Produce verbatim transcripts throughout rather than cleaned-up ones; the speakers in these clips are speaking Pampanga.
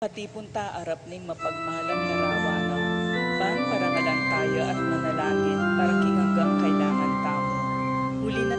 Katipun ta arap ning mapagmalang larawan na, ban parangalan taya at manalangin para king anggang kailangan tamu. Uli na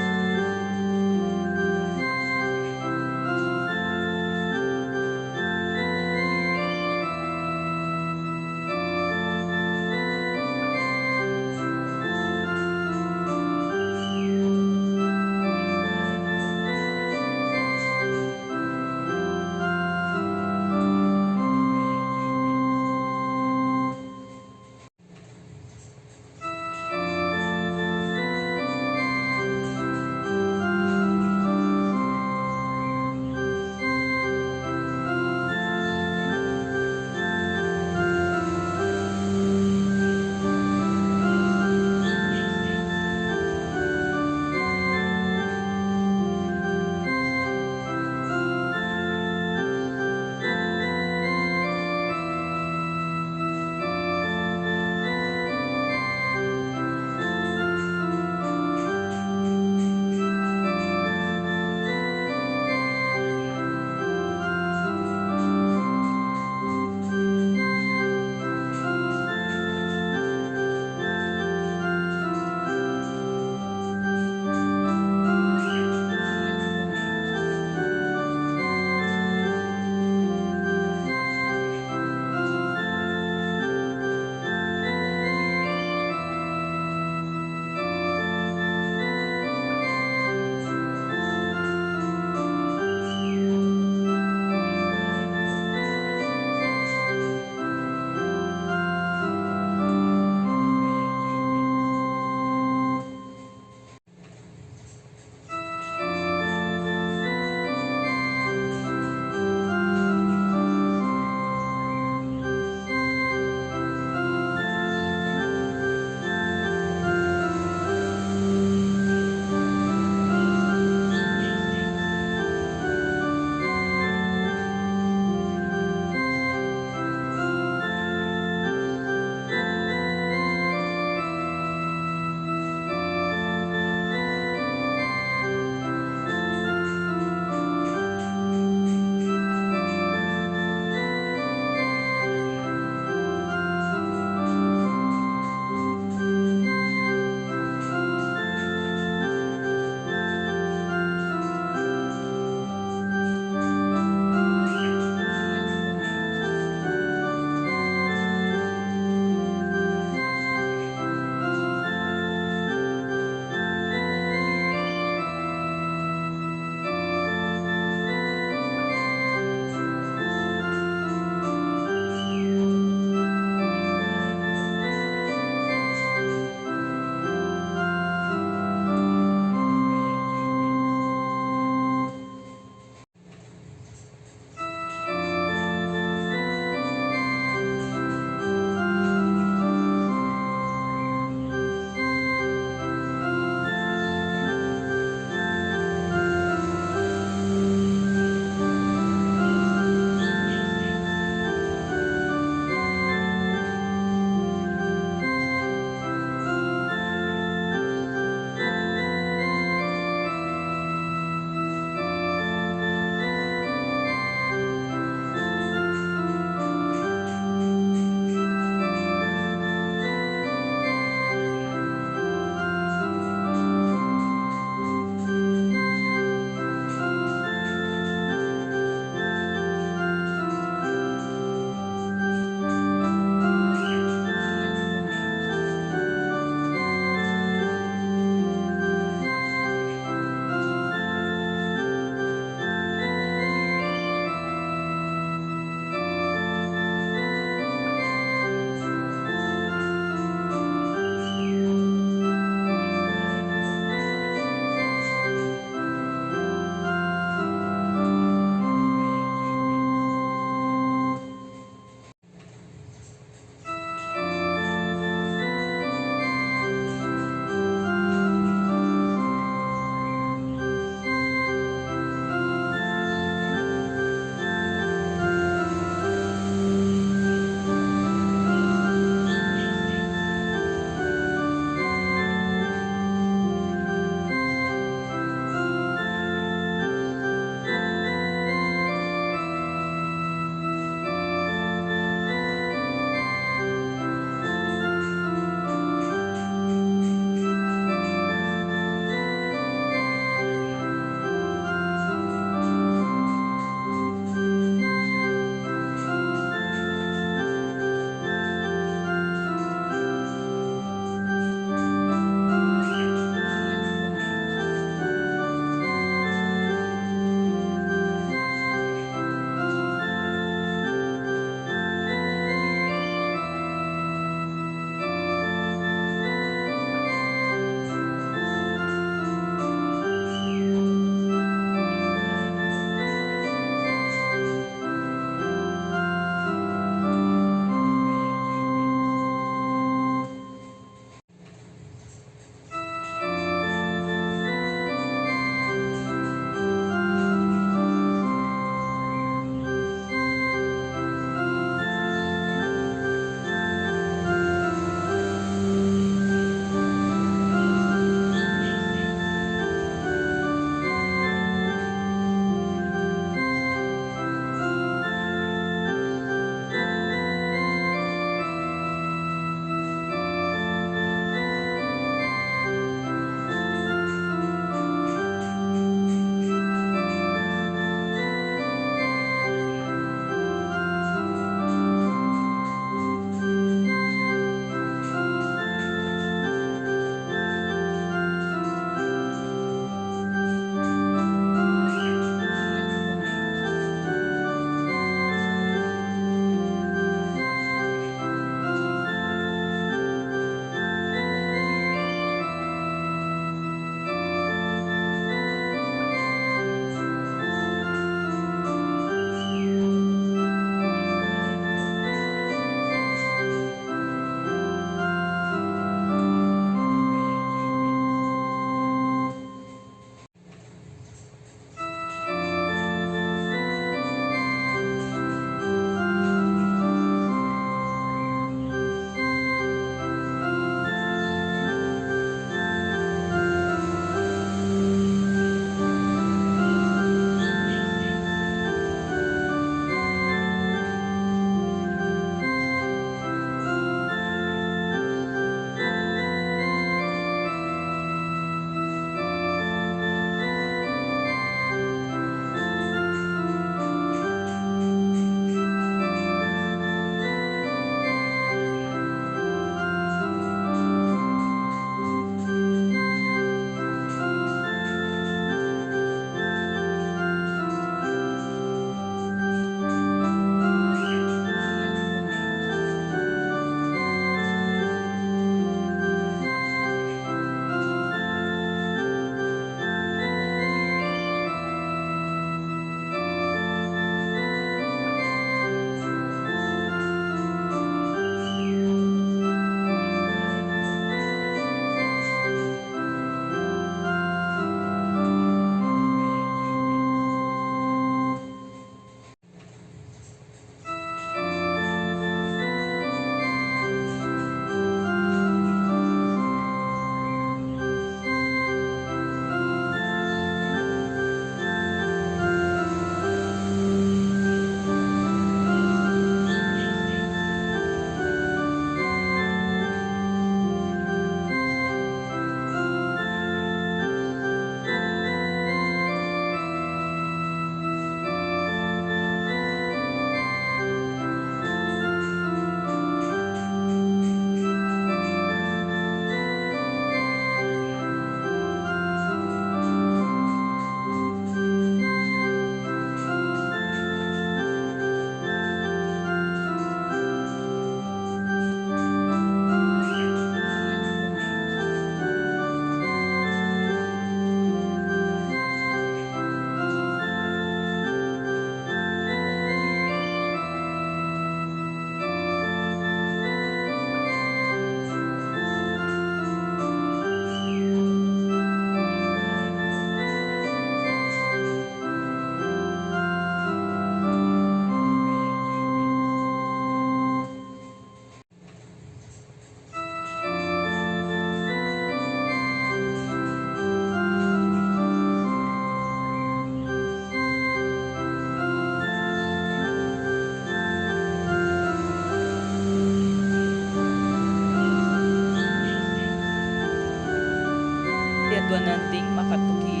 Donanding Makatuki,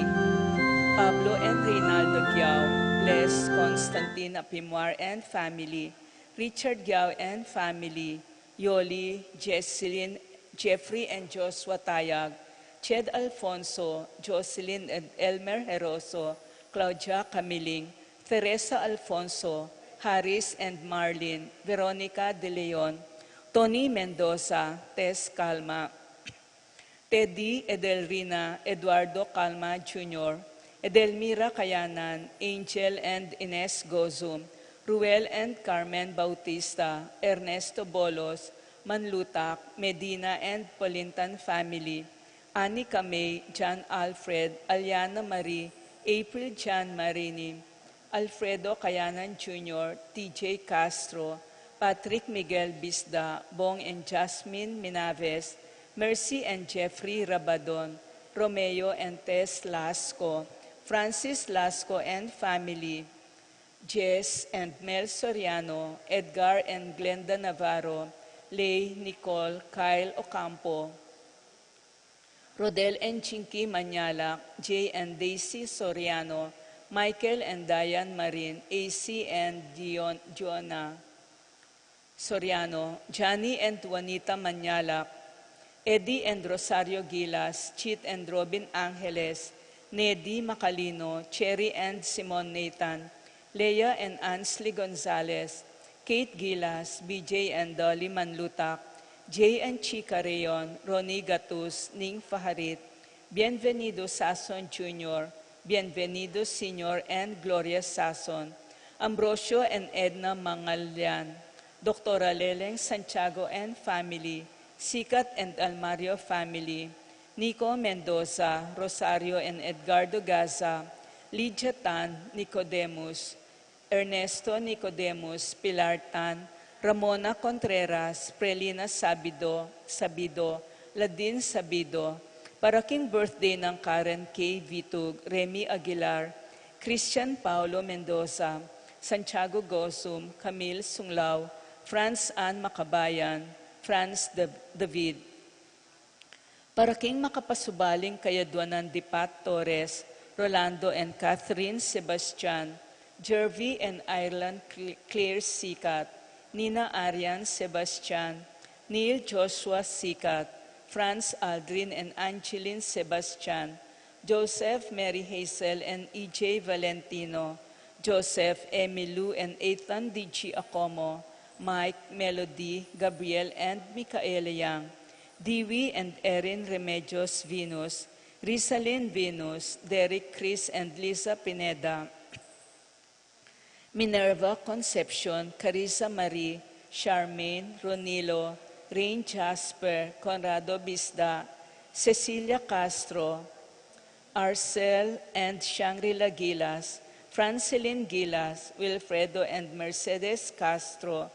Pablo and Reynaldo Giao, Les Constantine Apimwar and family, Richard Giao and family, Yoli, Jesselyn, Jeffrey and Joshua Tayag, Ched Alfonso, Jocelyn and Elmer Heroso, Claudia Camiling, Teresa Alfonso, Harris and Marlin, Veronica De Leon, Tony Mendoza, Tess Calma, Teddy, Edelrina, Eduardo Calma Junior, Edelmira Kayanan, Angel and Ines Gozum, Ruel and Carmen Bautista, Ernesto Bolos, Manlutak, Medina and Polintan family, Annie Camey, John Alfred, Aliana Marie, April John Marini, Alfredo Kayanan Junior, T J Castro, Patrick Miguel Bisda, Bong and Jasmine Minaves, Mercy and Jeffrey Rabadon, Romeo and Tess Lasco, Francis Lasco and family, Jess and Mel Soriano, Edgar and Glenda Navarro, Lay, Nicole, Kyle Ocampo, Rodel and Chinky Manyalak, Jay and Daisy Soriano, Michael and Diane Marin, A C and Dion, Jonah Soriano, Johnny and Juanita Manyalak, Eddie and Rosario Gilas, Chit and Robin Angeles, Nedi Macalino, Cherry and Simon Nathan, Leia and Ansley Gonzalez, Kate Gilas, B J and Dolly Manlutak, Jay and Chica Rayon, Ronnie Gatus, Ning Faharit, Bienvenido Sason Junior, Bienvenido Senior and Gloria Sason, Ambrosio and Edna Mangalian, Doctora Leleng Santiago and family, Sikat and Almario family, Nico Mendoza, Rosario and Edgardo Gaza, Lydia Tan, Nicodemus, Ernesto Nicodemus, Pilar Tan, Ramona Contreras, Prelina Sabido, Sabido, Ladin Sabido, para king birthday nang Karen K Vitug, Remy Aguilar, Christian Paulo Mendoza, Santiago Gozum, Camille Sunglao, Franz Ann Macabayan, Franz Da-, David. Para king makapasubaling kayadwanan di Pat Torres, Rolando and Catherine Sebastian, Jervy and Ireland Cl-, Claire Sikat, Nina Arian Sebastian, Neil Joshua Sikat, Franz Aldrin and Angeline Sebastian, Joseph Mary Hazel and E J Valentino, Joseph Emilou and Ethan D G Acomo, Mike, Melody, Gabriel and Micaela Yang, Dewey and Erin Remedios Venus, Rizalin Venus, Derek Chris and Lisa Pineda, Minerva Concepcion, Carissa Marie, Charmaine, Ronilo, Rain Jasper, Conrado Bisda, Cecilia Castro, Arcel and Shangri-La Gilas, Francelin Gilas, Wilfredo and Mercedes Castro,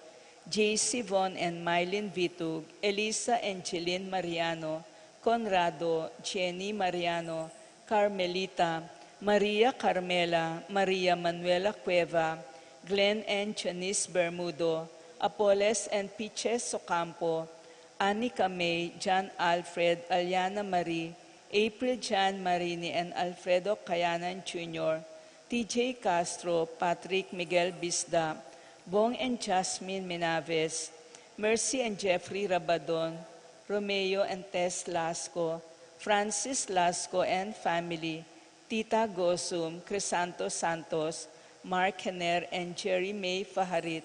J C Von and Mylene Vitug, Elisa and Jeline Mariano, Conrado, Jenny Mariano, Carmelita, Maria Carmela, Maria Manuela Cueva, Glenn and Janice Bermudo, Apoles and Piches Ocampo, Annie Camey, John Alfred, Aliana Marie, April John Marini and Alfredo Kayanan Junior, T J Castro, Patrick Miguel Bisda, Bong and Jasmine Minaves, Mercy and Jeffrey Rabadon, Romeo and Tess Lasco, Francis Lasco and family, Tita Gosum, Crisanto Santos, Mark Hener and Jerry May Faharit,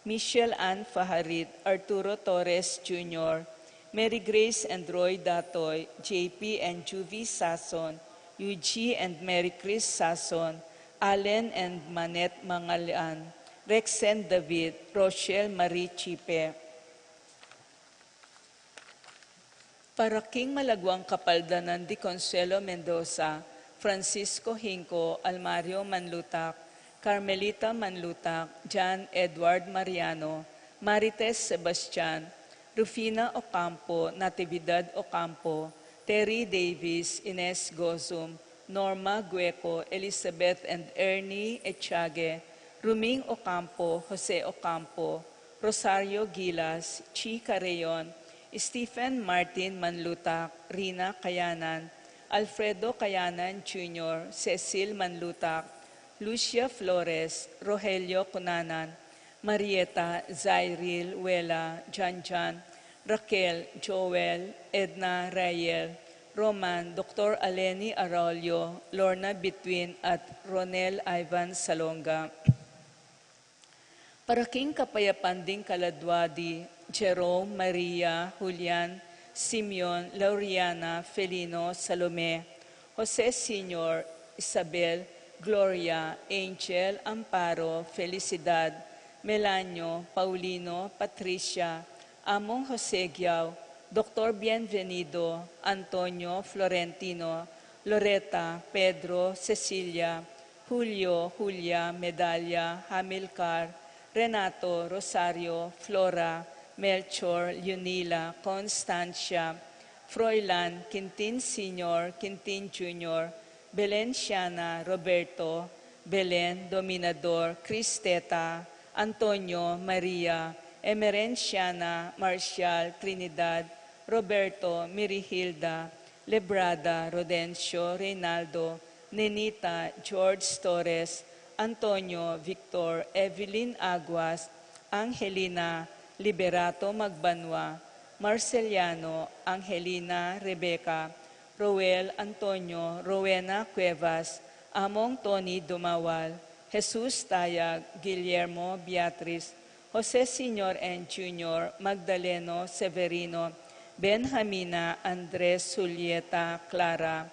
Michelle Ann Faharit, Arturo Torres Junior, Mary Grace and Roy Datoy, J P and Juvie Sason, Yuji and Mary Chris Sason, Allen and Manette Mangalian, Rexen David, Rochelle Marie Chipe. Para king malaguang kapaldanan di Consuelo Mendoza, Francisco Hinco, Almario Manlutak, Carmelita Manlutak, John Edward Mariano, Marites Sebastian, Rufina Ocampo, Natividad Ocampo, Terry Davis, Ines Gozum, Norma Gueco, Elizabeth and Ernie Echage, Ruming Ocampo, Jose Ocampo, Rosario Gilas, Chi Carreon, Stephen Martin Manlutak, Rina Kayanan, Alfredo Kayanan Junior, Cecil Manlutak, Lucia Flores, Rogelio Cunanan, Marieta, Zairil, Wela, Janjan, Raquel, Joel, Edna, Rael, Roman, Doctor Aleni Arroyo, Lorna Bitwin, at Ronel Ivan Salonga. Para king kapayapan ding kaladwa di Jerome, Maria, Julian, Simeon, Lauriana, Felino, Salome, Jose Senior, Isabel, Gloria, Angel, Amparo, Felicidad, Melanio, Paulino, Patricia, Among Jose Giao, Doctor Bienvenido, Antonio, Florentino, Loreta, Pedro, Cecilia, Julio, Julia, Medalia, Hamilcar, Renato, Rosario, Flora, Melchor, Leonila, Constancia, Froilan, Quintin Senior, Quintin Junior, Belenciana, Roberto, Belen, Dominador, Cristeta, Antonio, Maria, Emerenciana, Marcial, Trinidad, Roberto, Mirihilda, Lebrada, Rodencio, Reynaldo, Nenita, George Torres, Antonio, Victor, Evelyn Aguas, Angelina, Liberato Magbanua, Marceliano, Angelina, Rebecca, Roel, Antonio, Rowena Cuevas, Among Tony Dumawal, Jesus Tayag, Guillermo, Beatriz, Jose Senior and Junior, Magdaleno, Severino, Benjamina, Andres, Julieta, Clara,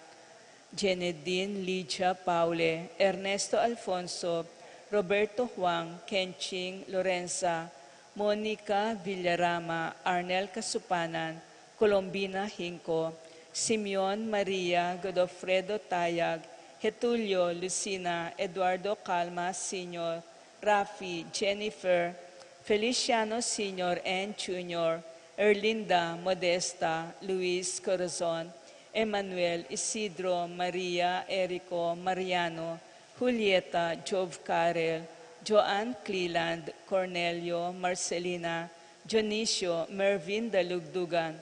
Jenedine, Lydia, Paule, Ernesto, Alfonso, Roberto, Juan, Kenching, Lorenza, Monica, Villarama, Arnel, Casupanan, Colombina, Hinco, Simeon, Maria, Godofredo, Tayag, Getulio, Lucina, Eduardo, Calma, Senior, Rafi, Jennifer, Feliciano Senior and Junior, Erlinda, Modesta, Luis, Corazon, Emmanuel, Isidro, Maria, Erico, Mariano, Julieta, Jove, Carel, Joanne, Cleland, Cornelio, Marcelina, Dionisio, Mervin, Dalugdugan,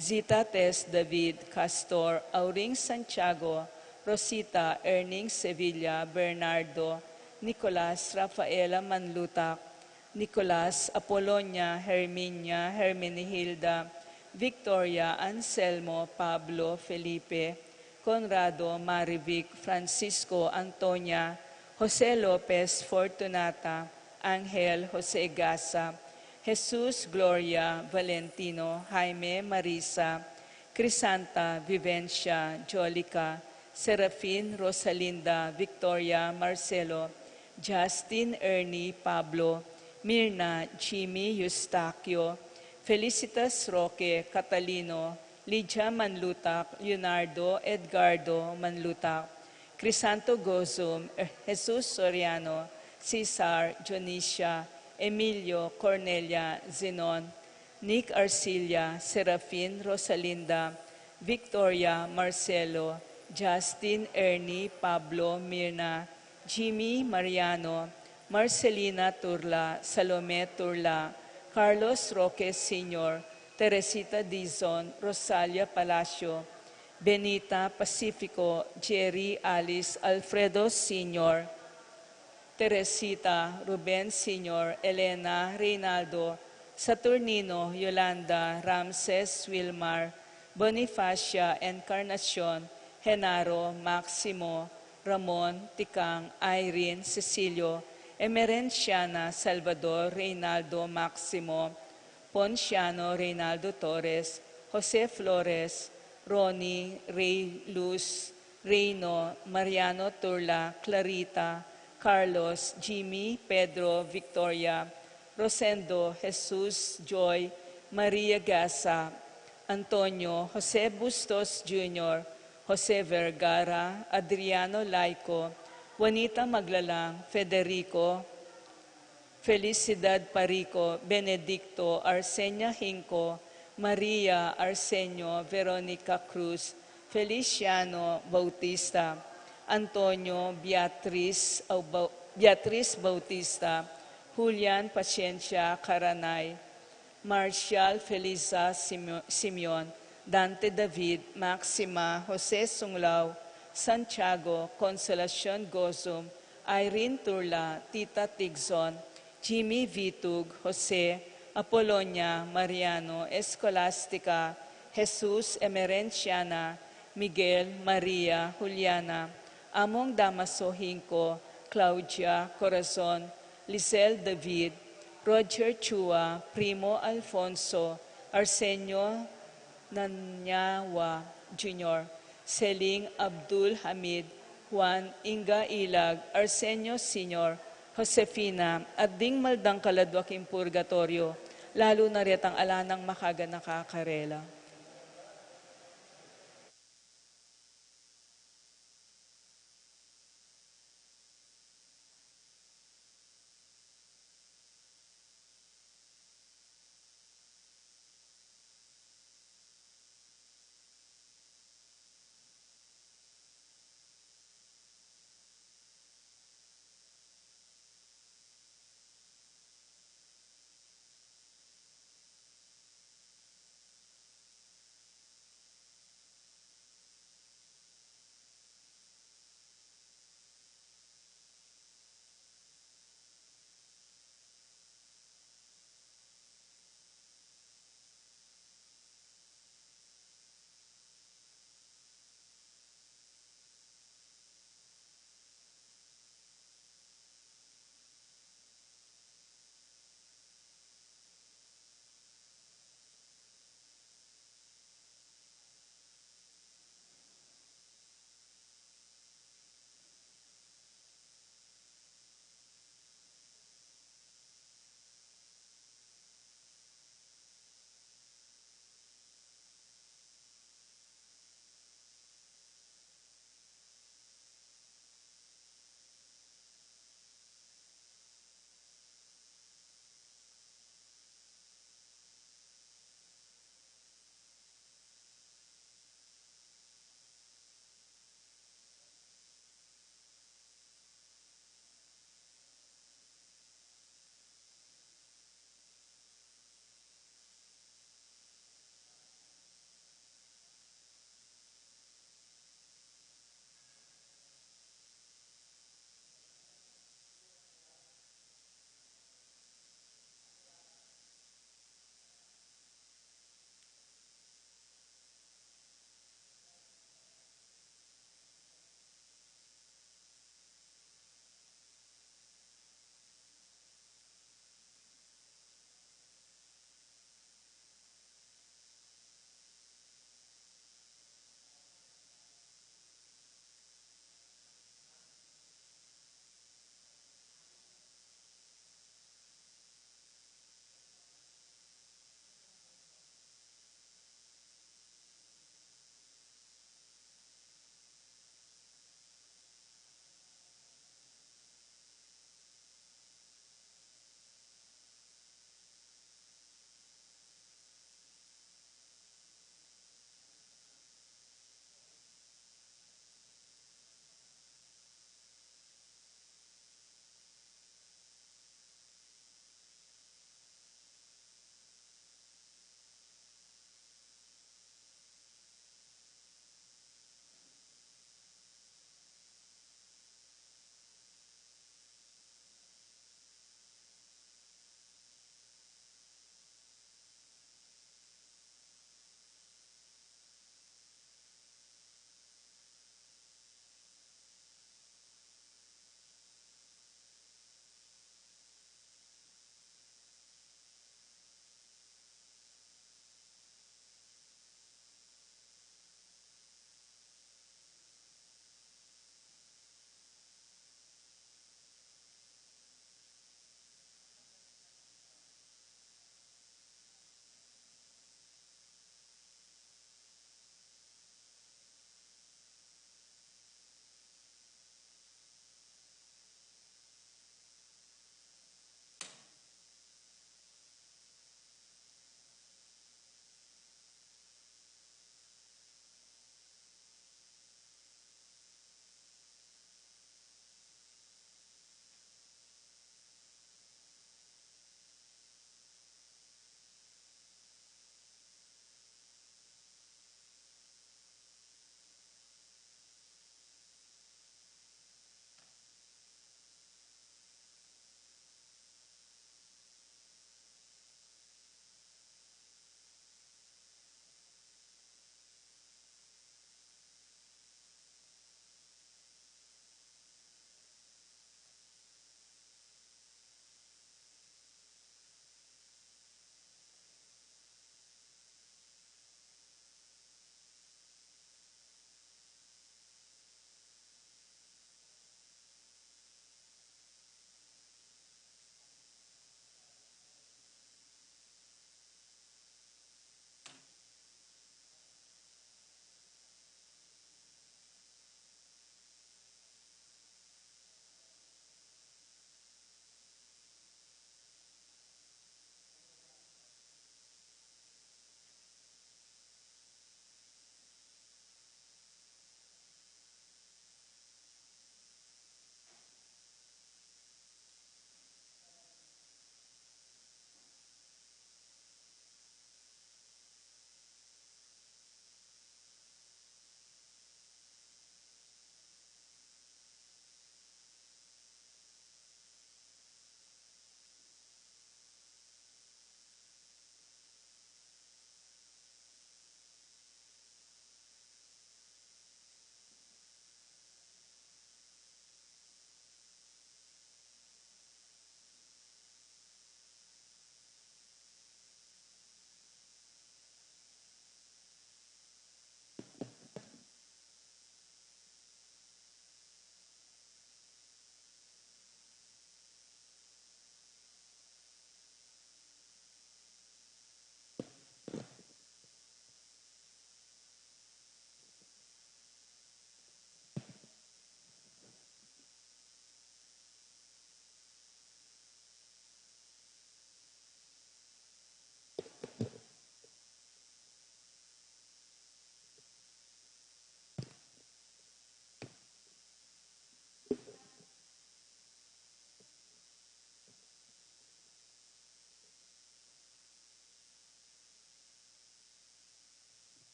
Zita, Tess, David, Castor, Auring, Santiago, Rosita, Erning, Sevilla, Bernardo, Nicolas, Rafaela, Manlutak, Nicolas, Apolonia, Herminia, Hermenegilda, Victoria, Anselmo, Pablo, Felipe, Conrado, Marivic, Francisco, Antonia, Jose Lopez, Fortunata, Angel, Jose Gasa, Jesus, Gloria, Valentino, Jaime, Marisa, Crisanta, Vivencia, Jolica, Serafin, Rosalinda, Victoria, Marcelo, Justin, Ernie, Pablo, Mirna, Jimmy, Eustaquio, Felicitas, Roque, Catalino, Lydia, Manlutak, Leonardo, Edgardo, Manlutak, Crisanto, Gozum, Jesus, Soriano, Cesar, Dionisia, Emilio, Cornelia, Zenon, Nick, Arcilia, Serafin, Rosalinda, Victoria, Marcelo, Justin, Ernie, Pablo, Mirna, Jimmy, Mariano, Marcelina, Turla, Salome, Turla, Carlos, Roque Senior, Teresita, Dizon, Rosalia, Palacio, Benita, Pacifico, Jerry, Alice, Alfredo Senior, Teresita, Ruben Senior, Elena, Reynaldo, Saturnino, Yolanda, Ramses, Wilmar, Bonifacia, Encarnacion, Genaro, Maximo, Ramon, Tikang, Irene, Cecilio, Emerenciana, Salvador, Reynaldo, Maximo, Ponciano, Reynaldo Torres, Jose Flores, Ronnie, Rey, Luz, Reino, Mariano, Turla, Clarita, Carlos, Jimmy, Pedro, Victoria, Rosendo, Jesus, Joy, Maria, Gasa, Antonio, Jose Bustos Junior, Jose Vergara, Adriano Laico, Juanita Maglalang, Federico, Felicidad Parico, Benedicto, Arsenia Hinco, Maria, Arsenio, Veronica Cruz, Feliciano Bautista, Antonio, Beatriz, Au-, Bau-, Beatriz Bautista, Julian, Paciencia, Caranay, Marcial, Felisa, Simo-, Simeon, Dante David, Maxima, Jose Sunglao, Santiago, Consolacion Gozum, Irene Turla, Tita Tigzon, Jimmy Vitug, Jose, Apolonia, Mariano, Escolastica, Jesus, Emerenciana, Miguel, Maria, Juliana, Among Damaso Hinco, Claudia, Corazon, Lisel David, Roger Chua, Primo Alfonso, Arsenio Nanyawa Junior, Seling Abdul Hamid, Juan Inga Ilag, Arsenio Senior, Josefina, at ding maldang kaladwa king purgatoryo, lalu na retang ala nang makaganaka karela.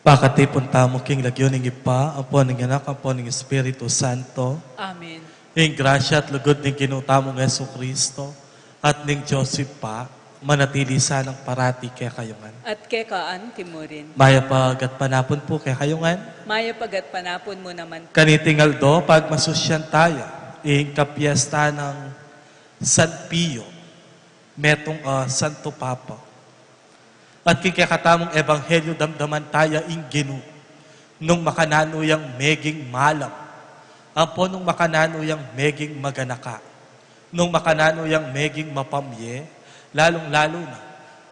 Pakatipun tamu king lagyu ning Ibpa, ampo ning Anak, ampo ning Espiritu Santo. Amen. Ing grasya at lugud ning Ginu tamung Jesucristo, at ning Dios Ibpa, manatili sanang parati kekayu ngan. At keka antimurin. Mayap a gatpanapun pu kekayu ngan. Mayap a gatpanapun mu naman. Kaniting aldo, pagmasusyan taya ing kapyesta nang San Pio, metung a Santo Papa. At king kekatamung ebanghelyo, damdaman taya ing Ginu nung makananu yang meging malam, ampo nung makananu yang meging maganaka, nung makananu yang meging mapamye, lalung-lalu na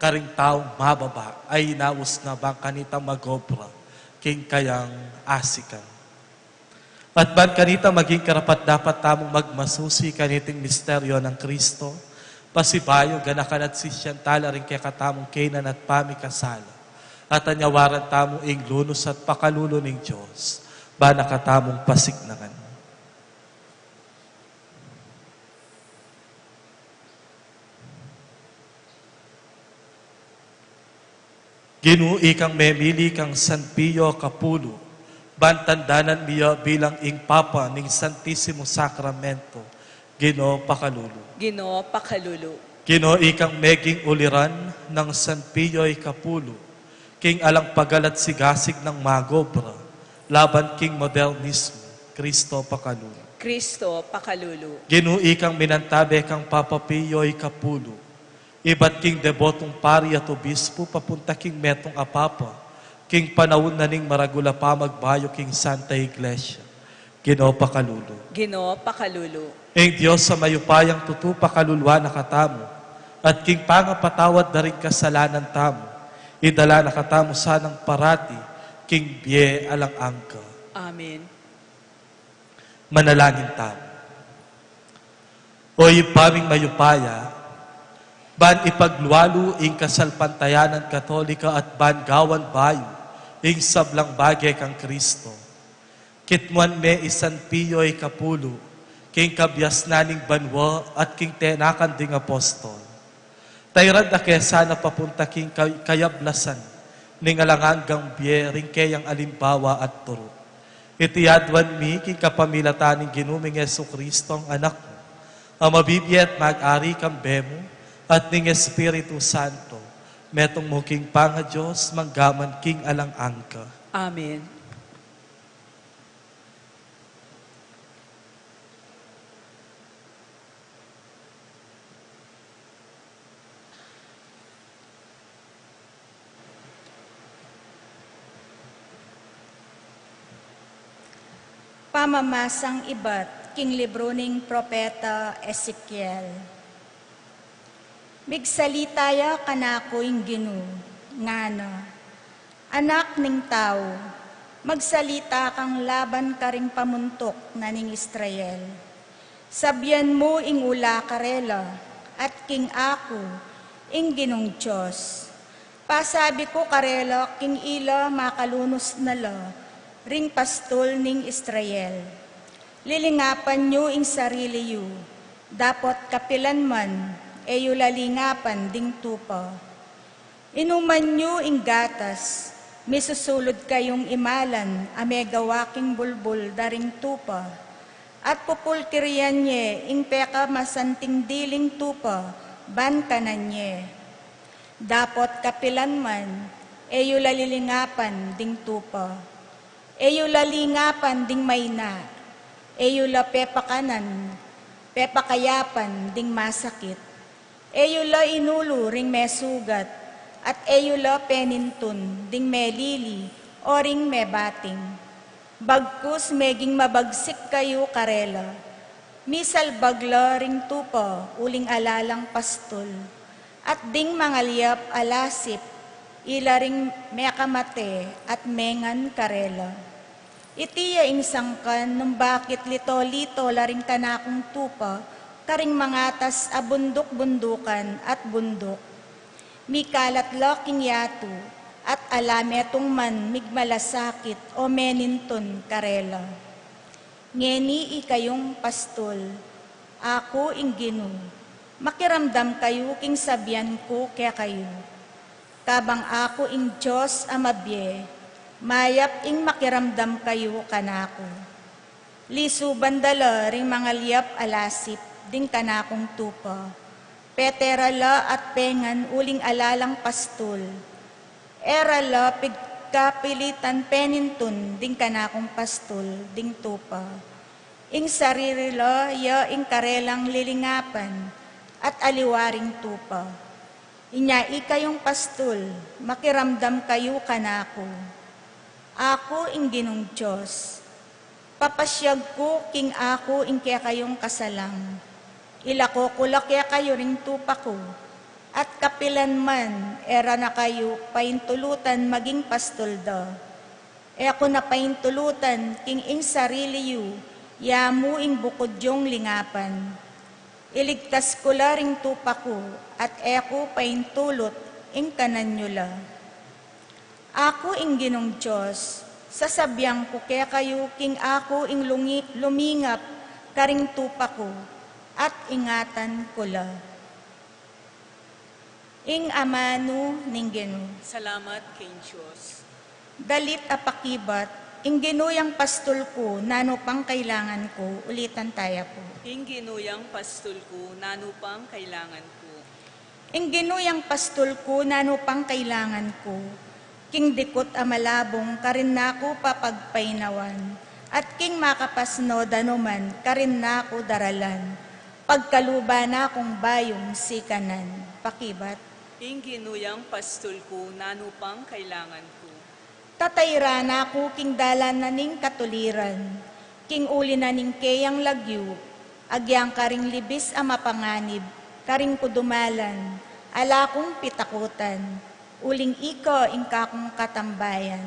karing taung mababa a inaus na ban kanita magobra king kayang asikan. At ban kanita maging karapat-dapat tamung magmasusi kaniting misteryo nang Kristo, pasibayu ganakan at sisyan tala ring kekatamung kaynan at pamikasala, at anyawaran tamu ing lunus at pakalulu ning Dios, ban na katamung pasiknangan. Ginu, ikang memili kang San Pio Kapulu, ban tandanan mi ya bilang ing Papa ning Santisimo Sakramento, Ginu, pakalulu. Ginu, pakalulu. Ginu, ikang meging uliran nang San Pio Kapulu, king alang pagal at sigasig nang magobra laban king modernismo, Kristo, pakalulu. Kristo, pakalulu. Ginu, ikang minantabe kang Papa Pio Kapulu, ibat king debotung pari at obispu papunta king metung a papa, king panaun na ning maragul a pamagbayu king Santa Iglesia, Ginu, pakalulu. Ginu, pakalulu. Ing Dios a mayupayang tutu pakaluluan na katamu, at king pangapatawad da ring kasalanan tamu, idala na katamu sanang parati king bie alang angga. Amen. Manalangin tamu. O Ibpa ming mayupaya, ban ipaglualu ing kasalpantayanan Katolika at ban gawan bayu ing sablang bage kang Kristo, kitmuan me i San Pio Kapulu king kabiasnan ning banua at king tenakan ding apostol. Tairan da ke sana papunta king kay-, kayablasan ning alang anggang bie ring keyang alimbawa at turu. Iti aduan mi king kapamilatan ning Ginu ming Jesucristo, Anak mu, a mabibie at mag-ari kambe mu at ning Espiritu Santo, metung mu king pangaDios, mangga man king alang angga. Amen. Pamamasang ibat king libru ning Propeta Ezekiel. Migsalita ya kanaku ing Ginu, ngana, Anak ning tau, magsalita kang laban karing pamuntuk na ning Israel. Sabian mu ing ula karela, at king aku, ing Ginung Dios. Pasabi ku karela king ila makalunus na la ring pastul ning Israel. Lilingapan yu ing sarili yu, dapot kapilan man, e yu la lingapan ding tupa. Inuman yu ing gatas, misusulud kayung imalan a megawa king bulbul da ring tupa, at pupulkirian ye ing pekamasanting diling tupa ban kanan ye. Dapot kapilan man, e yu la lilingapan ding tupa. E yu la lingapan ding maina, e yu la pepakanan, pepakayapan ding masakit. E yu la inulu ring mesugat, at e yu la penintun ding melili o ring mebating. Bagkus meging mabagsik kayu karela. Misalbag la ring tupa uling ala lang pastul, at ding mangalyap a lasip, ila ring mekamate at mengan karela. Iti ya ing sangkan nung bakit lito-lito la ring kanakung tupa karing mangatas a bunduk-bundukan at bunduk. Mikalat la king yatu, at ala metung man migmalasakit o menintun karela. Ngeni ikayung pastul, aku ing Ginu, makiramdam kayu king sabian ku kekayu. Kabang aku ing Dios a mabie, Mayap ing makiramdam kayu kanaku. Lisuban da la ring mangalyap a lasip ding kanakung tupa. Pete ra la at pengan uling ala lang pastul. E ra la pigkapilitan penintun ding kanakung pastul ding tupa. Ing sarili la ya ing karelang lilingapan at aliwa ring tupa. Inya ikayung pastul, makiramdam kayu kanaku. Aku ing Ginung Dios. Papasyag ku king aku ing kekayung kasalang. Ilako ku la kekayu ring tupa ku, at kapilan man e ra na kayu paintulutan maging pastul da. E ku na paintulutan king ing sarili yu, ya mu ing bukud yung lingapan. Iligtas ku la ring tupa ku, at e ku paintulut ing kanan yu la. Aku ing Ginung Dios, sasabian ku kekayu king aku ing lungi-, lumingap karing tupa ku, at ingatan ku la. Ing amanu ning Ginu. Salamat king Dios. Dalit a pakibat, ing Ginu yang pastul ku, nanu pang kailangan ku, ulitan taya pu. Ing Ginu yang pastul ku, nanu pang kailangan ku. Ing Ginu yang pastul ku, nanu pang kailangan ku. King dikut a malabung, karin na ku papagpainawan. At king makapasno danuman, karin na ku daralan. Pagkaluban na kung bayung sikanan. Pakibat. Ing Ginu yang pastul ku, nanu pang kailangan ku. Tatairan na ku king dalan na ning katuliran, king uli na ning keyang lagyu, agyang karing libis a mapanganib, karin ku dumalan, ala kung pitakutan, uling ika ing kakung katambayan.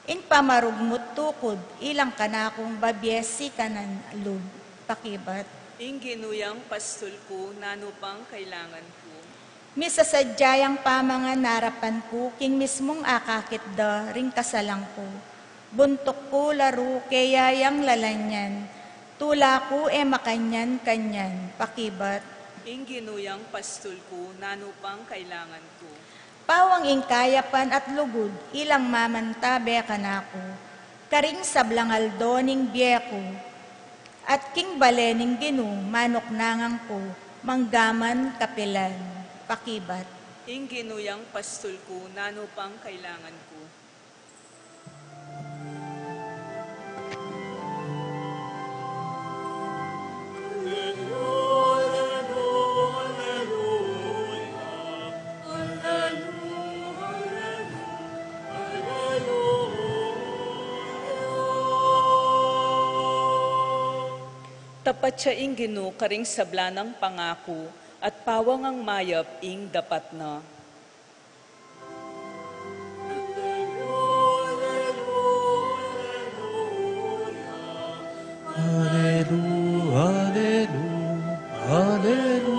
Ing pamarugmut tukud, ilang kanakung babie sikanan lub. Pakibat. Ing Ginu yang pastul ku, nanu pang kailangan ku. Misasadya yang pamangan arapan ku, king mismung akakit da ring kasalang ku. Buntuk ku la ru keya yang lalanyan, tula ku e makanyan-kanyan. Pakibat. Ing Ginu yang pastul ku, nanu pang kailangan ku. Pawang ing kayapan at lugud, ilang mamantabe kanaku, karing sablang aldo ning bie ku. At king bale ning Ginu, manuknangan ku, manggaman kapilan. Pakibat. Ing Ginu yang pastul ku, nanu pang kailangan ku. Tapat ya ing Ginu karing sabla nang pangaku, at pawang ang mayap ing dapat na. Aleluya, aleluya, aleluya.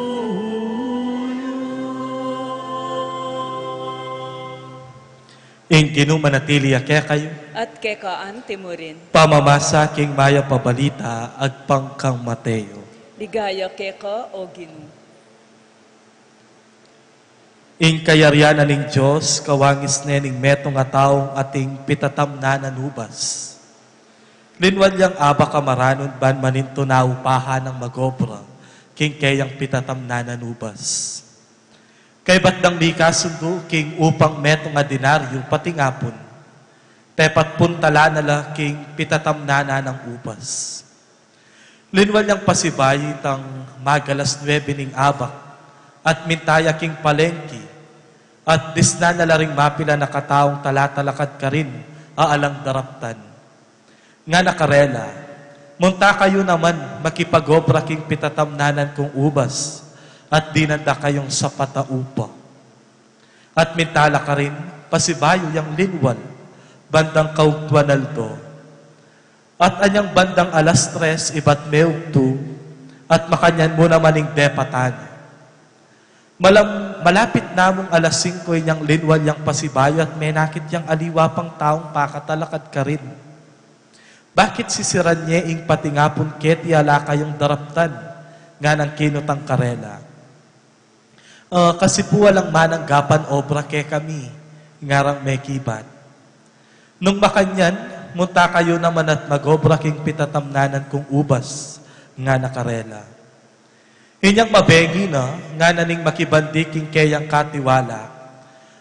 Ing Ginu manatili ya kekayu. At keka anti mu rin. Pamamasa king mayap a balita agpang kang Mateo. Ligaya keka, O Ginu. Ing kayarian na ning Dios, kawangis ne ning metung a taung ating pitatamnan a ubas. Linwal yang abak a maranun ban manintun a upahan nang mag-obra king keyang pitatamnan a ubas. Kaybat dang mikasundu king upang metung a denaryo patingapun, pepatpuntalan na la king pitatamnan a ubas. Linwal yang pasibayu itang mag-alas nuebe ning abak, at minta ya king palengki, at disnan na la ring mapilan a kataung talatalakad karin a alang daraptan. Ngana karela, munta kayu naman makipag-obra king pitatamnan kung ubas, at dinan da kayung sapat a upa. At minta la karin, pasibayu yang linwal, bandang kaugtuan aldo. At anyang bandang alas tres ibat meugtu, at makanyan mu naman ing depatan. Malam-, malapit na mung alas singko inyang linwal yang pasibayu at menakit yang aliwa pang taung pakatalakad karin. Bakit sisiran ye ing patingapun keti ala kayung daraptan? Nganang kinutang karela. "Ah, kasi pu alang mananggapan obra kekami," ngarang mekibat. Nung makanyan, munta kayu naman at magobra king pitatamnanan kung ubas, ngana karela. Inyang mabengi na, ngana ning makibandi king keyang katiwala,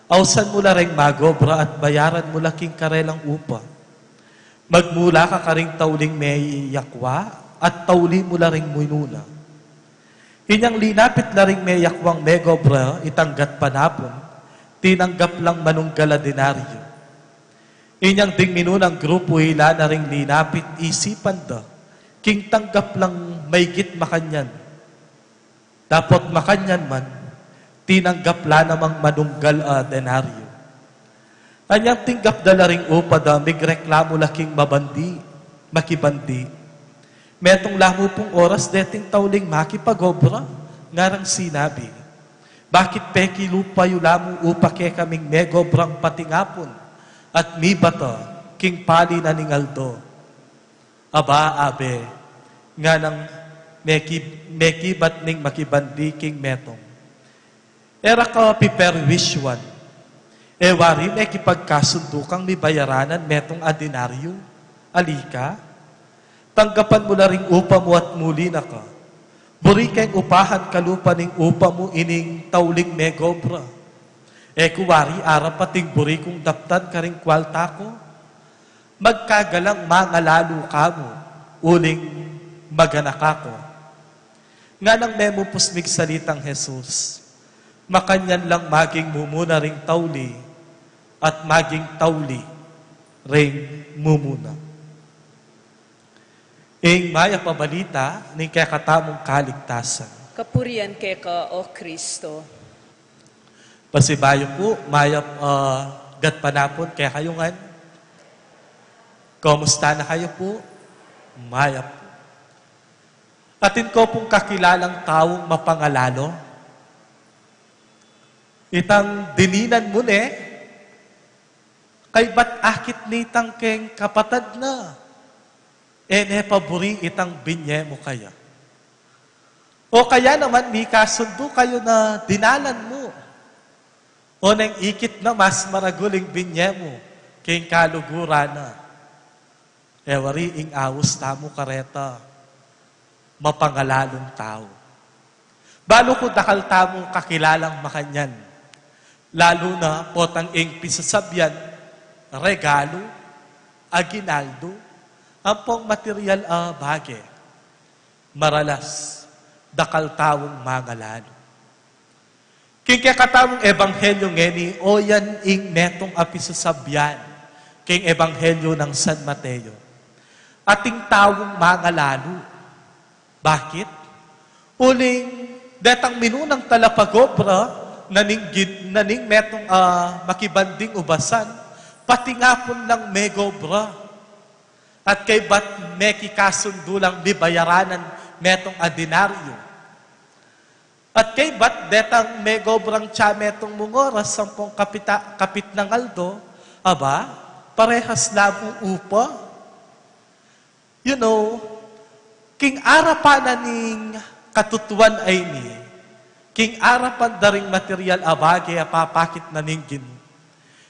ausan mu la reng magobra at bayaran mu la king karelang upa. Magmula ka karing tauling meyakwa at tauli mu la ring minuna. Inyang linapit la ring meyakwang megobra itang gatpanapun, tinanggap lang manunggal a denaryo. Inyang ding minunang grupu ila na ring linapit isipan da, king tanggap lang maygit makanyan. Dapot makanyan man, tinanggap la namang manunggal a denaryo. Anyang tinggap da la ring upa da, migreklamu la king mabandi, makibandi. Metung la mu pung oras deting tauling makipagobra, ngarang sinabi, bakit pekilupa yu la mu upa kekaming megobrang patingapun at mibata king pali na ning aldo? Aba, abe, nganang meki-, mekibat ning makibandi king metung, e ra ka piperwisyuan. E wari mekipagkasundu kang mibayaranan metung a denaryo. Ali ka, tanggapan mu la ring upa mu at muli na ka. Buri keng upahan kalupa ning upa mu ining tauling megobra. E ku wari arapat ing buri kung daptan karing kwalta ku? Magkagalang mangalalu ka mu uling maganaka ku. Nganang memupus migsalitang Jesus, makanyan lang maging mumuna ring tauli at maging tauli ring mumuna. Ing mayap a balita ning kekatamung kaligtasan. Kapurian keka, O Kristo. Pasibayu pu, mayap, ah, gatpanapun kekayu ngan. Kumusta na kayu pu? Mayap pu. Atin ko pung kakilalang taung mapangalalu. Itang dininan mu ne, kaybat akit nitang keng kapatad na, e ne paburi itang binye mu kaya. O kaya naman mikasundu kayu na dinalan mu. O neng ikit na mas maragul ing binye mu keng kaluguran na. E wari ing aus tamu kareta mapangalalung tau. Balu ku dakal tamung kakilalang makanyan. Lalu na potang ing pisasabyan, regalu, aguinaldo, ampong material a bage. Maralas, dakal taung mangalalu. King kekatamung ebanghelyo ngeni, o yan ing metung a pisasabyan king ebanghelyo nang San Mateo. Ating taung mangalalu. Bakit? Uling detang minunang talapagobra na ning gin-, na ning metung a makibanding ubasan, patingapun lang megobra. At kaybat mekikasundu lang mibayaranan metung a denaryo. At kaybat detang megobrang tsa metung mung oras, sampung kapita-, kapit nang aldo, aba, parehas la mu upa. You know, king arapan na ning katutuan a ini, king arapan da ring material a bage a papakit na ning Ginu,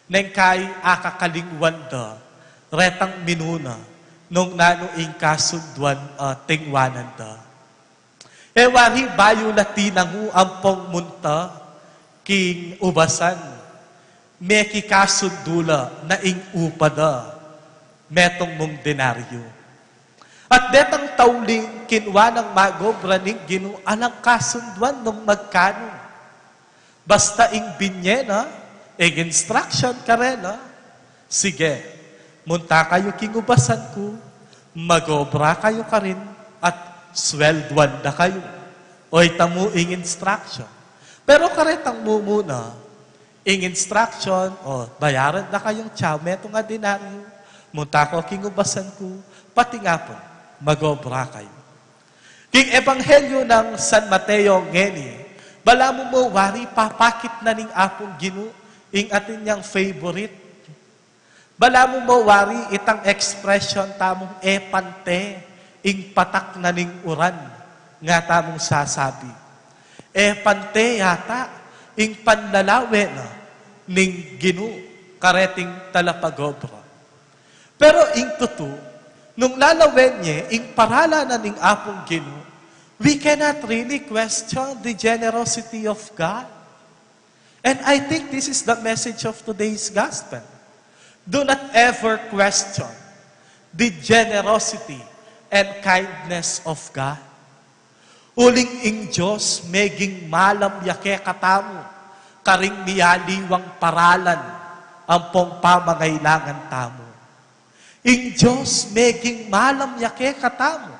neng kai akakalingwan da retang minuna nung nanu ing kasunduan a tingwanan da. E wari bayu la tinangu ampong munta king ubasan, mekikasundu la na ing upa da metung mung denaryo. At detang tauling kinwa nang magobra ning Ginu, alang kasunduan nung magkanu. Basta ing binye na, ing instruction karela, sige, munta kayu king ubasan ku, magobra kayu karin, at swelduan da kayu. O ita mu ing instruction. Pero karetang mumuna, ing instruction, o, bayaran da kayung tsa metung a denaryo, munta ko king ubasan ku, patingapun, magobra kayu. King Ebanghelyo nang San Mateo ngeni, balamu mo wari papakit na ning Apung Ginu ing atin yang favorite. Balamu mo wari itang expression tamung e pante ing patak na ning uran nga tamung sasabi. E pante yata ing panlalawe na ning Ginu kareting talapagobra. Pero ing tutu, nung lalawen ye ing paralan na ning Apung Ginu, we cannot really question the generosity of God. And I think this is the message of today's gospel. Do not ever question the generosity and kindness of God. Uling ing Dios meging malam ya kekatamu, karing miyaliwang paralan ampong pamangailangan tamu. Ing Dios meging malam ya kekatamu,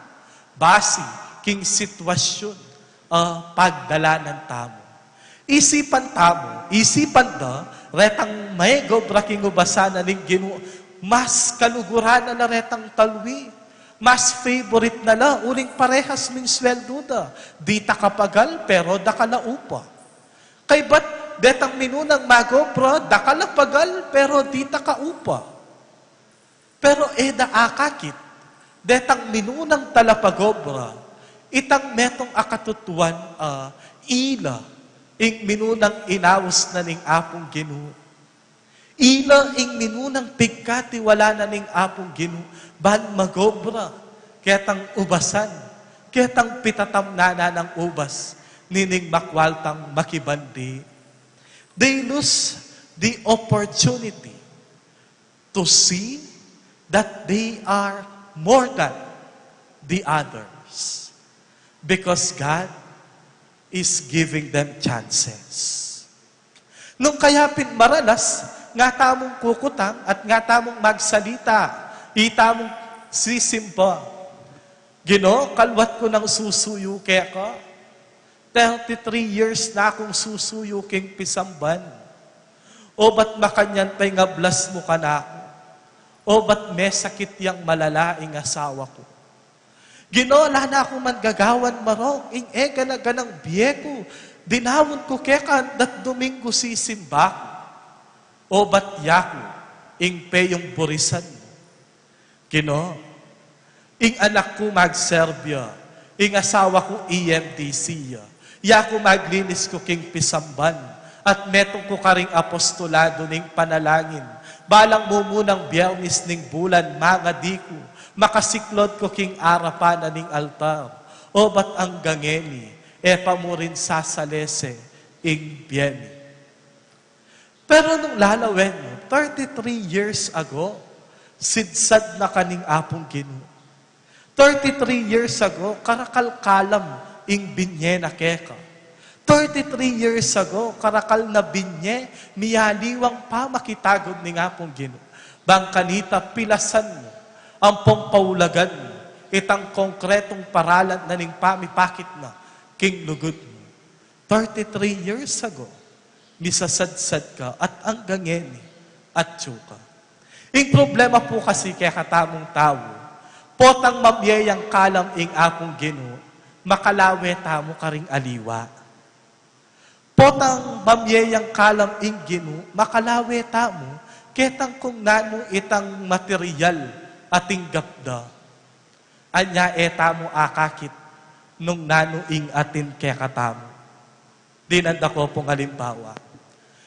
basi king sitwasyun a pagdalanan tamu. Isipan tamu, isipan da, retang megobra king ubasan na ning Ginu, mas kaluguran na la retang talwi, mas favorite na la, uling parehas ming sweldu da, dita ka pagal, pero dakal a upa. Kaybat detang minunang magobra, dakal a pagal, pero dita ka upa. Pero e da akakit, detang minunang talapagobra, itang metung a katutuan a ila ing minunang inaus na ning Apung Ginu. Ila ing minunang pigkatiwala na ning Apung Ginu, ban magobra, ketang ubasan, ketang pitatamnan na nang ubas, nining makwal tang makibandi. They lose the opportunity to see that they are more than the others because God is giving them chances. Nung kaya pin maralas, nga tamung kukutang at nga tamung magsalita, itamung sisimba. Ginu, kalwat ku nang susuyu keka. Thirty-three years na kung susuyu king pisamban. O ba't makanyan pa ing ablas mu kanaku? O ba't mesakit yang malala ing asawa ku? Ginu, ala na ku man gagawan marok, ing e gana-ganang bie ku, dinaun ku keka nung Domingo sisimba ku. O ba't yaku ing peyung burisan mu? Ginu, ing anak ku magserbi ya, ing asawa ku E M D C ya, yaku maglinis ku king pisamban, at metung ku karing apostolado ning panalangin, balang mumunang Biyernes ning bulan, mangadi ku, makasiklod ku king arapan na ning altar. O ba't anggang ngeni, e pa mu rin sasalese ing bie mi? Pero nung lalawen mu, thirty-three years ago, sidsad na ka ning Apung Ginu. Thirty-three years ago, karakal kalam ing binye na keka. Thirty-three years ago, karakal na binye, miyaliwang pamakitagud ning Apung Ginu. Bang kanita pilasan mu, ampong paulagan mu, itang konkretung paralan na ning pamipakit na king lugud mu. Thirty-three years ago, misasadsad ka at anggang ngeni, atyu ka. Ing problema pu kasi kekatamung tau, potang mamye yang kalam ing Apung Ginu, makalawe tamu karing aliwa. Potang mamye yang kalam ing Ginu, makalawe tamu, ketang kung nanu itang material a tinggap da. Anya e tamu akakit nung nanu ing atin kekatamu. Dinan da ku pung alimbawa.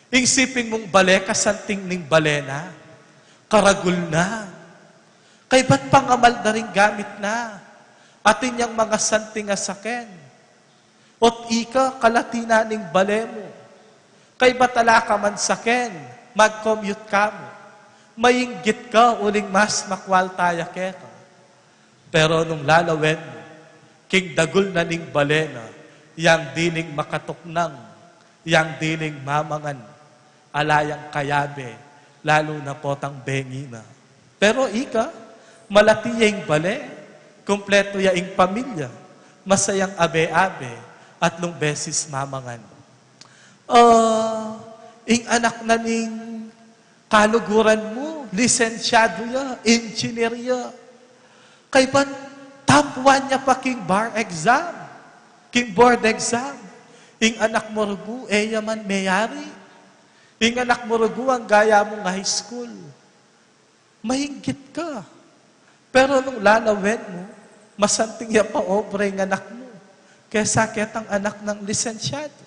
Ing siping mung bale, kasanting ning bale na, karagul na. Kaybat pangamal da ring gamit na. Atin yang mangasanting a saken. Ot ika, kalati na ning bale mu. Kaybat ala ka man saken, mag-commute ka mu. Mainggit ka, uling mas makwalta ya keka. Pero nung lalawen mu, king dagul na ning bale na, yang diling makatuknang, yang diling mamangan, ala yang kayabe, lalu na potang bengi na. Pero ika, malati ya ing bale, kumpletu ya ing pamilya, masayang abe-abe, atlung beses mamangan. Ah, ing anak na ning kaluguran mu, lisensyadu ya, engineer ya. Kaybat top one ya pa king bar exam, king board exam. Ing anak mu rugu, e ya man meyari. Ing anak mu rugu, angga ya mung high school. Mainggit ka. Pero nung lalawen mu, masanting ya pa obra ing anak mu kesa ketang anak nang lisensyadu.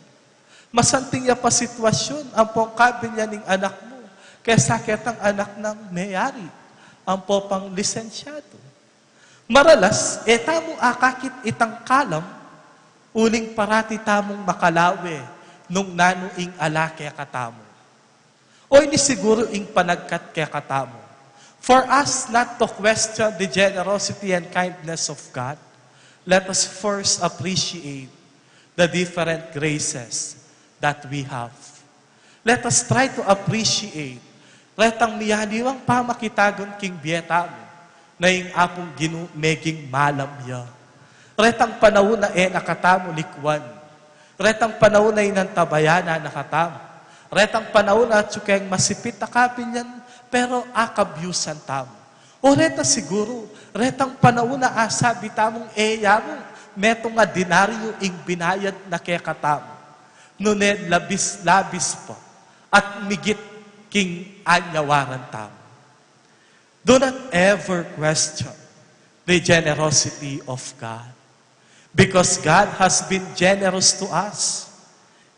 Masanting ya pa sitwasyun ampong kabilya ning anak mu kesa ketang anak nang meyari. Ampo pang lisensyadu. Maralas, e tamu akakit itang kalam, uling parati tamung makalawe nung nanu ing ala kekatamu. O ini siguru ing panagkat kekatamu. For us not to question the generosity and kindness of God, let us first appreciate the different graces that we have. Let us try to appreciate retang miyaliwang pamakitagun king bie tamu na ing Apung Ginu meging malam ya. Retang panaun a e na katamu likuan. Retang panaun a inantabayanan na katamu. Retang panaun a atsu keng masipit a kabilyan, pero akabyusan tamu. O reta siguru, retang panaun a asabi tamung e ya mu metung a denaryo ing binayad na kekatamu. Nune labis-labis pa at migit king anyawaran tamu. Do not ever question the generosity of God, because God has been generous to us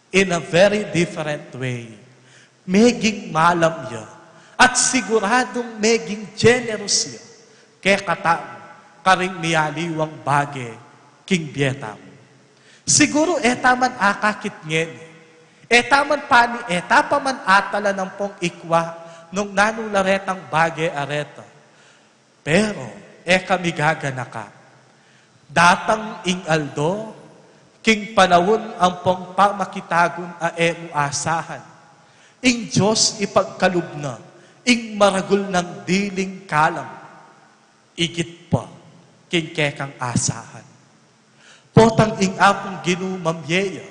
in a very different way. Meging malam ya at siguradung meging generous ya kekatamu karing miyaliwang bage king bie tamu. Siguru e ta man akakit ngeni, e ta man pani, e ta pa man atala ampong ikwa nung nanu la retang bage a reta. Pero e ka migaganaka. Datang ing aldo, king panaun ampong pamakitagun a e mu asahan, ing Dios ipagkalub na ing maragul nang diling kalam, igit pa king kekang asahan. Potang ing Apung Ginu mamye ya,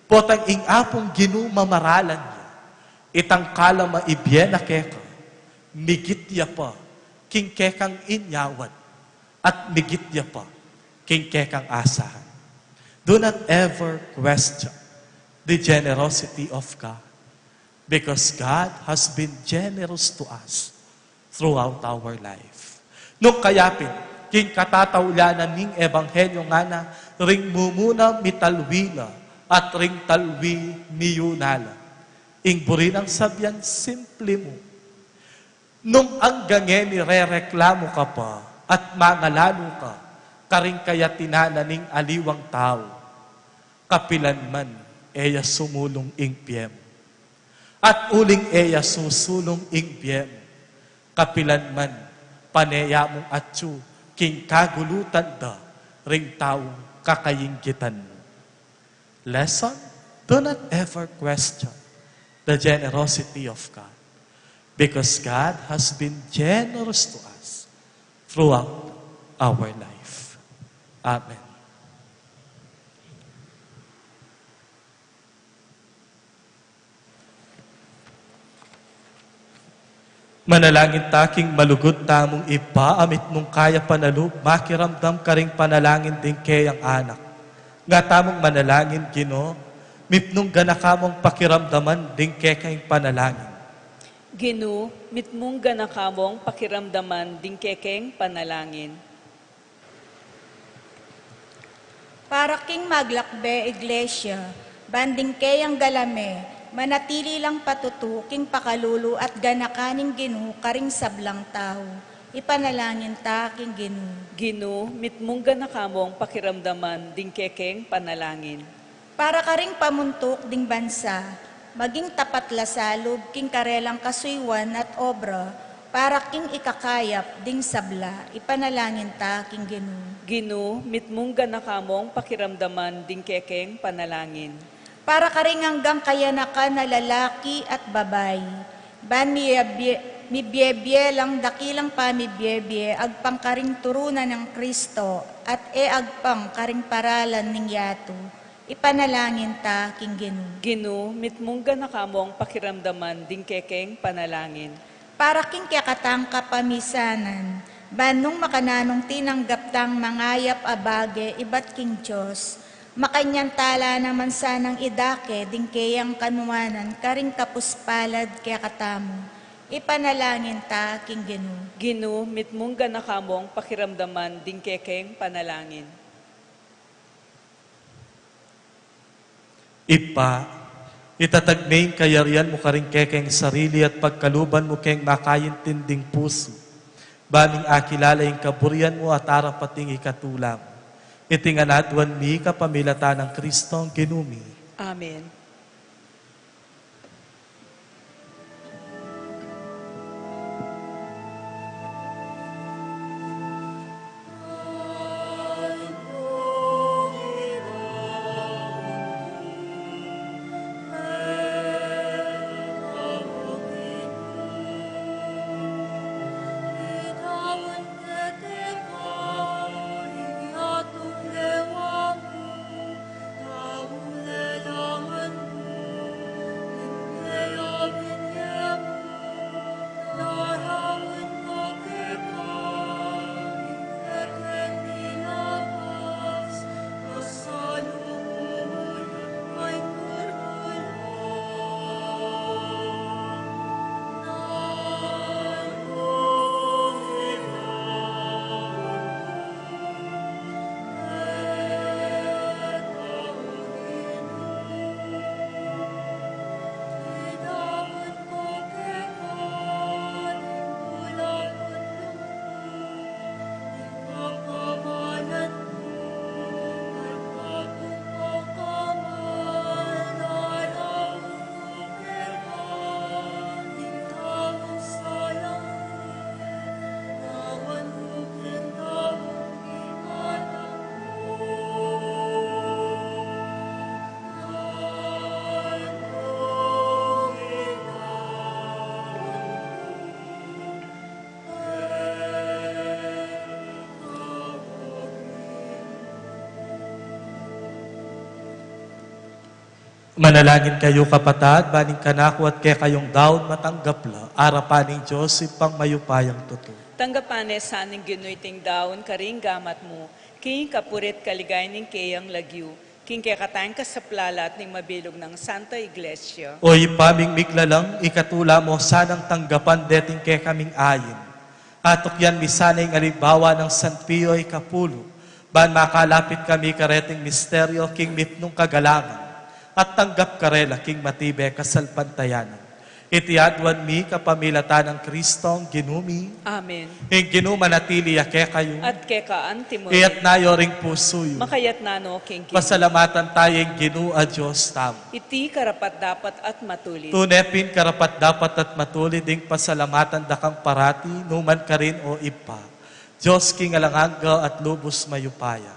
potang ing Apung Ginu mamaralan ya, itang kalam a ibie na keka, migit ya pa king kekang inyawad, at migit ya pa king kekang asahan. Do not ever question the generosity of God, because God has been generous to us throughout our life. Nung kaya pin, king katataulian na ning ebanghelyo ngana, ring mumuna mitalwi la at ring talwi miyuna la. Ing buri nang sabian, simple mu. Nung anggang ngeni rereklamu ka pa at mangalalu ka karing kayatinan na ning aliwang tau, kapilan man e ya sumulung ing bie mu. At uling e ya susulung ing bie mu, kapilan man pane ya mung atsu king kagulutan da ring taung kakainggitan mu. Lesson: do not ever question the generosity of God, because God has been generous to us throughout our life. Amen. Manalangin ta king malugud tamung Ibpa, a mitmung kaya panalub makiramdam karing panalangin ding keyang anak. Nga tamung manalangin, Ginu, mitmung ganaka mung pakiramdaman ding kekeng panalangin. Ginu, mitmung ganaka mung pakiramdaman ding kekeng panalangin. Para king maglakbe Iglesia, ban ding keyang galame, manatili lang patutu king pakalulu at ganaka ning Ginu karing sablang tau. Ipanalangin ta king Ginu. Ginu, mitmung ganaka mung pakiramdaman ding kekeng panalangin. Para karing pamuntuk ding bansa, maging tapat la salub king karelang kasuyuan at obra, para king ikakayap ding sabla, ipanalangin ta king Ginu. Ginu, mitmung ganaka mung pakiramdaman ding kekeng panalangin. Para karing anggang kayanakan a lalaki at babai, ban mibie-, mibiebie lang dakilang pamibiebie, agpang karing turunan nang Kristo, at e agpang karing paralan ning yatu. Ipanalangin ta king Ginu. Ginu, mitmung ganaka mung pakiramdaman ding kekeng panalangin. Para king kekatang kapamisanan, ban nung makananung tinanggap tang mangayap a bage ibat king Dios, makanyan ta la naman sanang idake ding keyang kanuanan karing kapuspalad kekatamu. Ipanalangin ta king Ginu. Ginu, mitmung ganaka mung pakiramdaman ding kekeng panalangin. Ibpa, itatag me ing kayarian mu karing kekeng sarili at pagkaluban mu keng makaintinding pusu. Ban ming akilala ing kaburian mu at arapat ing ikatula mu. Iti ngan aduan mi kapamilatan nang Kristong Ginu mi. Amen. Manalangin kayu, kapatad, ban ing kanaku at kekayung daun matanggap la arapan ning Dios Ibpang mayupayang tutu. Tanggapan ne sa ning Ginu iting daun karing gamat mu, king kapurian at kaligayan ning keyang lagyu, king kekatang kasaplalan at ning mabilug nang Santa Iglesia. O Ibpa ming miglalang, ikatula mu sanang tanggapan deting kekaming ain. Atukyan mi sana ing alimbawa nang San Pio Ikapulu, ban makalapit kami kareting misteryo king mitmung kagalangan, at tanggap karela king matibe kasalpantayanan. Iti aduan mi kapamilatan nang Kristong Ginu mi. Amen. Ing Ginu manatili ya kekayu. At keka antimurin. Iyatas yu ring pusu yu. Makayatas no king Ginu. Pasalamatan taya ing Ginu a Dios tamu. Iti karapat-dapat at matulid. Tune pin karapat-dapat at matulid ing pasalamatan da kang parati, nukarin man, O Ibpa, Dios king alang angga at lubus mayupaya.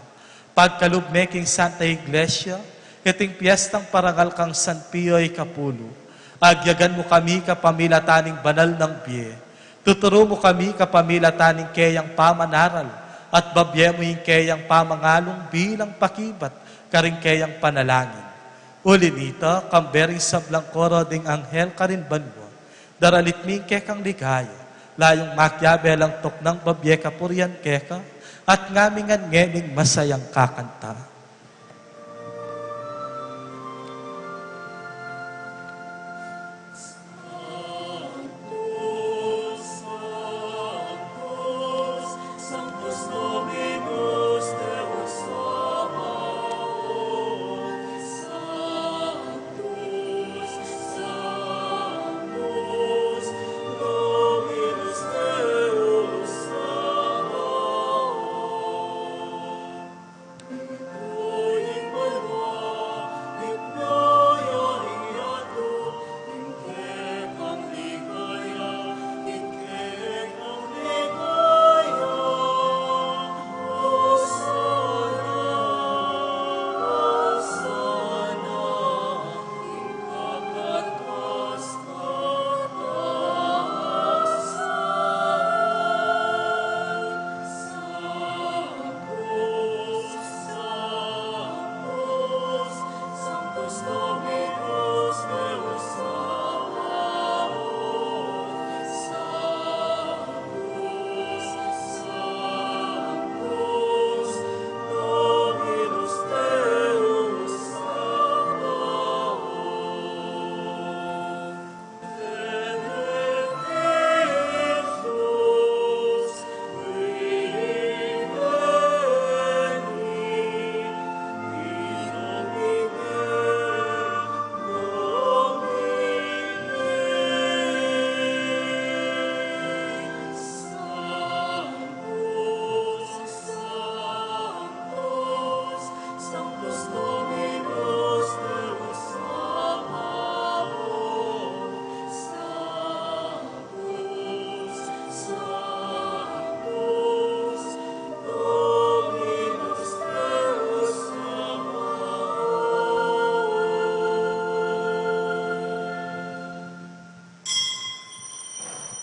Pagkalub me king Santa Iglesia iting piestang parangal kang San Pio Ikapulu, agyagan mu kami kapamilatan ning banal nang bie. Tuturu mu kami kapamilatan ning keyang pamanaral, at babie mu ing keyang pamangalung bilang pakibat karing keyang panalangin. Uli nita, kambe ring sablang koro ding anghel karin banua, daralit mi ing kekang ligaya, layung makiabe lang tuknang babie kapurian keka, at ngamingan ngening masayang kakanta.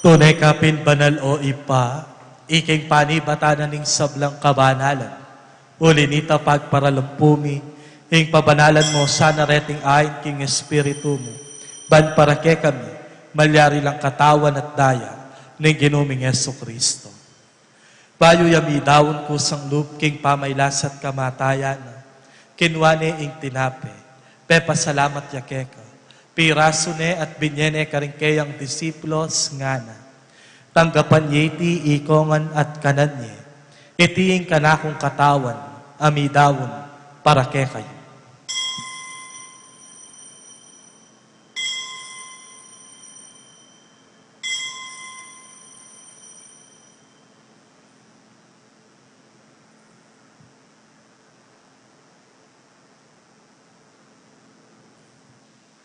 Tune ka pin banal, o Ibpa, ika ing panibatan na ning sablang kabanalan. Uli nita, pagparalampu mi ing pabanalan mu sana reting ain king Espiritu mu, ban para kekami malyari lang katawan at daya ning Ginu ming Jesucristo. Bayu ya midaun kusang lub king pamailas at kamatayan na, kinua ne ing tinape, pepasalamat ya keka, pirasu ne at binye ne karing keyang disipulus, ngana: Tanggapan ye iti ikongan at kanan ye, iti ing kanakung katawan a midaun para kekayu.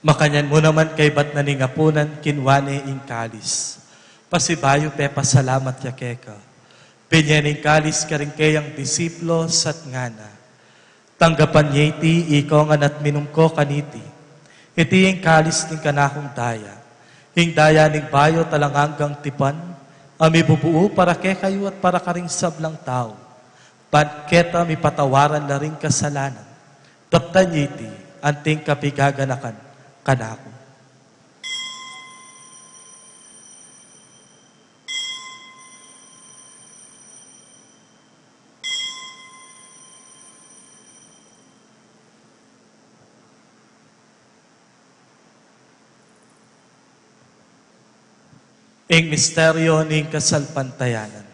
Makanyan mu naman kaybat na ning apunan, kinua ne ing kalis, pasibayu pepasalamat ya keka, binye ne ing kalis karing keyang disipulus at ngana: Tanggapan ye iti ikongan at minum ko kaniti. Iti ing kalis ning kanakung daya, ing daya ning bayu at alang anggang tipan, a mibubuu para kekayu at para karing sablang tau, ban keta mipatawaran la ring kasalanan. Daptan ye iti anting kapigaganakan kanaku. Ing misteryu ning kasalpantayanan.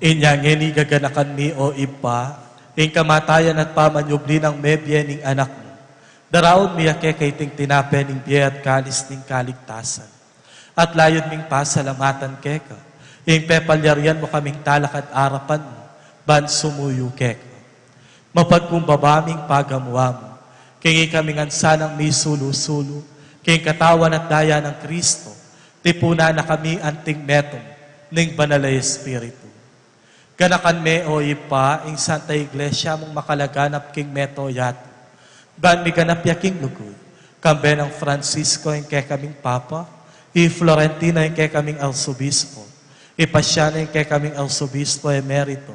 Inya ngeni gaganakan mi, o Ibpa, ing kamatayan at pamanyubli nang mebie ning Anak mu. Daraun mi ya keka iting tinape ning bie at kalis ning kaligtasan. At layun ming pasalamatan keka ing pepalyarian mu kaming talakad arapan mu, ban sumuyu keka. Mapagkumbaba ming pagamu-amu king ikami ngan sanang misulu-sulu king katawan at daya nang Kristo, tipunan na kami anting metung ning Banal a Espiritu. Ganakan me, o Ibpa, ing Santa Iglesia mung makalaganap king mabilug a yatu, ban miganap ya king lugud, kambe nang Francisco ing kekaming Papa, i Florentino ing kekaming Arsobispo, i Pasiano ing kekaming Arsobispo Emerito,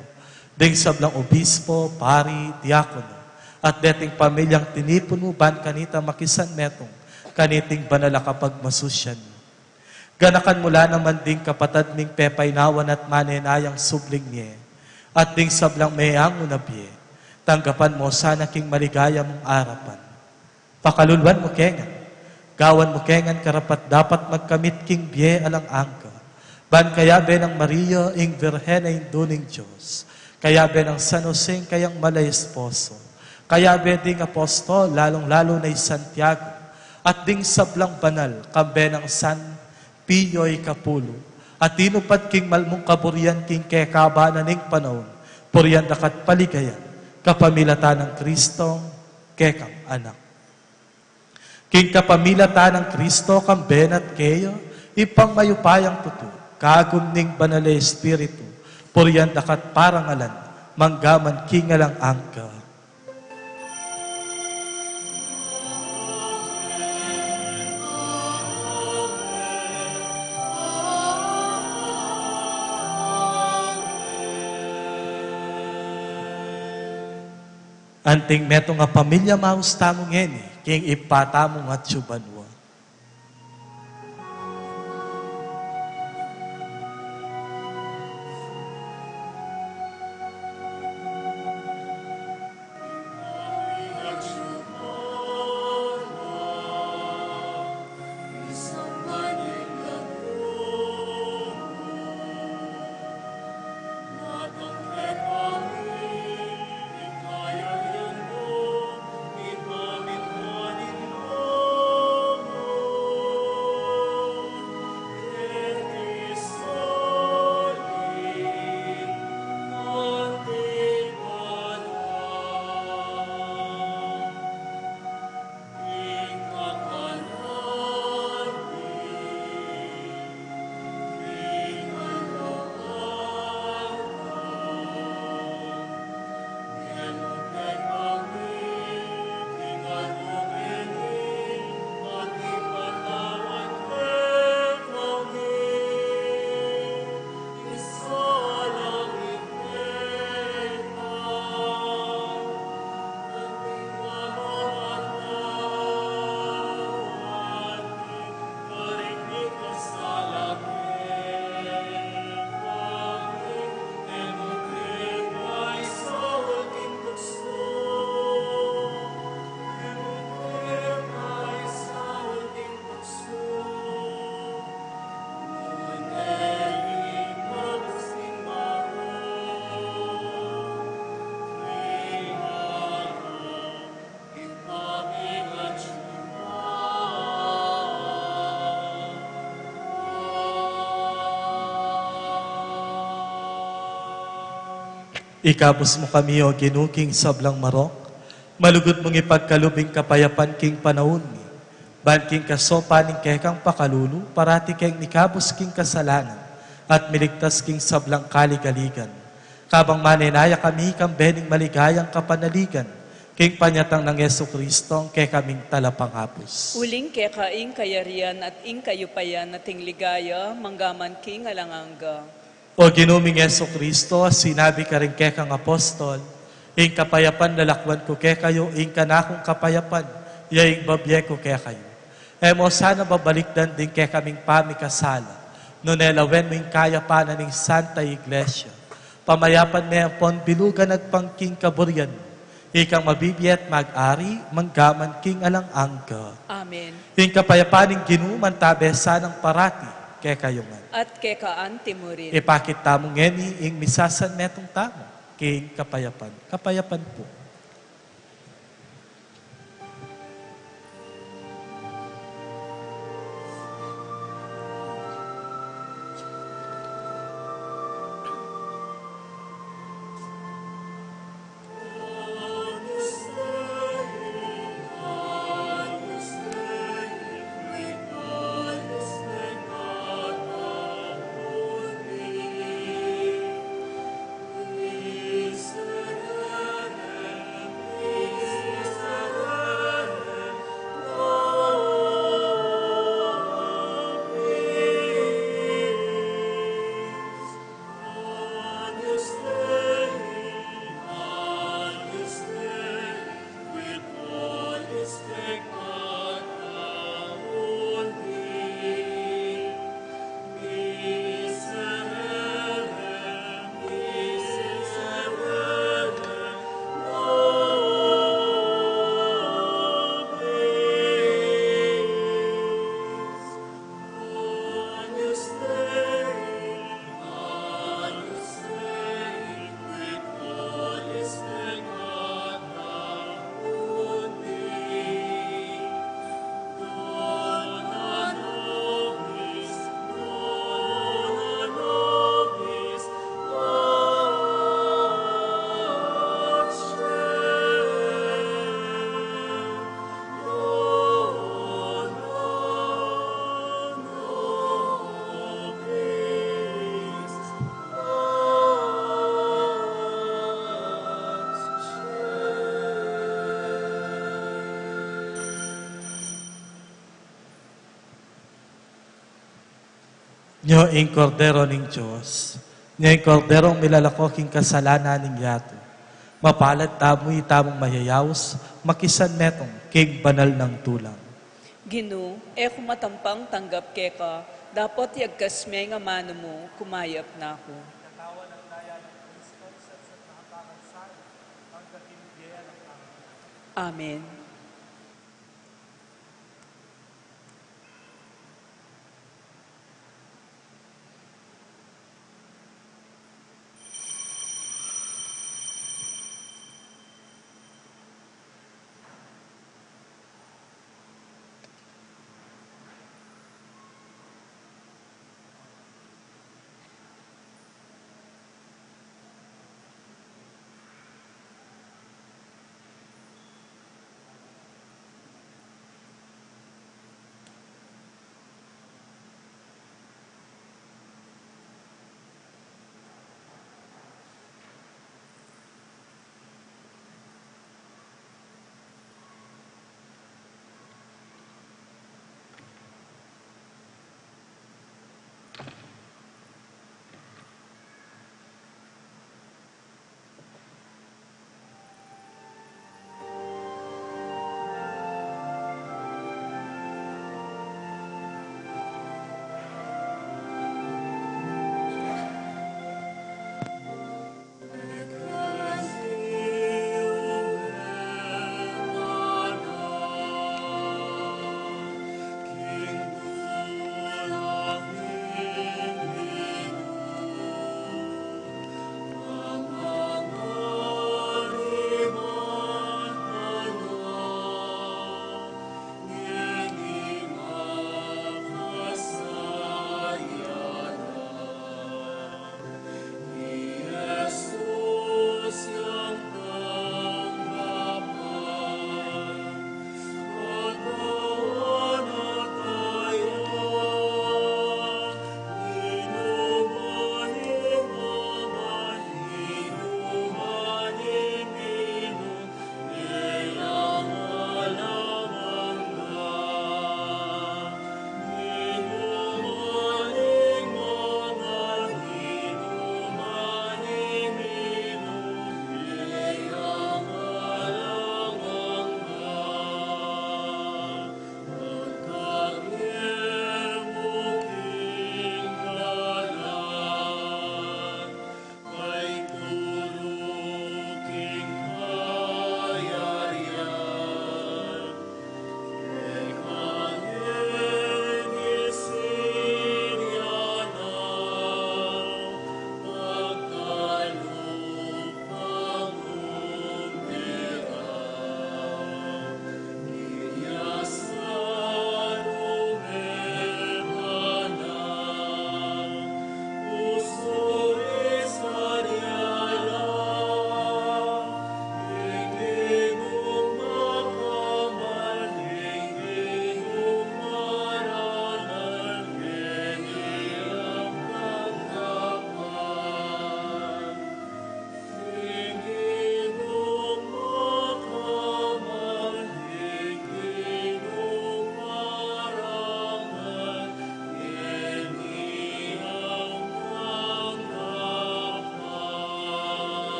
ding sablang obispo, pari, diakono, at deting pamilyang tinipun mu ban kanita makisan metung kaniting banal a kapagmasusyan. Ganakan mu la naman ding kapatad ming pepainawan at manenayang subling mie, at ding sablang meangu na bie, tanggapan mu sana king maligaya mung arapan. Pakaluluan mu ke ngan, gawan mu ke ngan karapat-dapat magkamit king bie alang angga, ban kayabe nang Maria ing Virgen a Indu ning Dios, kayabe nang San Jose ing kayang mal a esposo, kayabe ding apostol, lalung-lalu na i Santiago, at ding sablang banal, kambe nang San Pio ikapulu, a tinupad king mal mung kaburian king kekaban na ning panaun, purian da ka at paligayan, kapamilatan nang Kristong kekang Anak. King kapamilatan nang Kristo, kambe na at keya, Ibpang mayupayang tutu, kagum ning Banal a Espiritu, purian da ka at parangalan, mangga man king alang angga. Anting metung a pamilya, maus tamu ngeni king Ibpa tamu ngan atsu banua. Ikabus mu kami, O Ginu, king sablang marok, malugud mung ipagkalub ing kapayapan king panaun mi, ban king kasopan ning kekang pakalulu, parati keng mikabus king kasalanan, at miligtas king sablang kaligaligan. Kabang manenaya kami kambe ning maligayang kapanaligan, king panyatang nang Jesucristo, a kekaming Talapangabus. Uling keka ing kayarian at ing kayupayan at ing ligaya, manggaman king alang angga. O Ginu ming Jesucristo, a sinabi karing kekang apostol, ing kapayapan lalakwan ku kekayu, ing kanakung kapayapan, ya ing babie ku kekayu. E mu sana babalikdan ding kekaming pamikasala, nune lawen mu ing kayapan na ning Santa Iglesia. Pamayapan me ampon bilugan agpang king kaburian mu, ikang mabibie at mag-ari, manggaman king alang angga. Amen. Ing kapayapan ning Ginu mantabe sanang parati kekayu ngan. At keka anti mu rin. Ipakit tamu ngeni ing misasan metung tamu king kapayapan. Kapayapan pu. Nyo ing Kordero ning Dios, nyo ing Korderong milalako king kasalanan ning yatu. Mapalad tamu itamung mayayaus, makisan metung king banal nang tulang. Ginu, e ku matampang tanggap keka, dapot yagkasme ing amanu mu, kumayap na ku. Amen.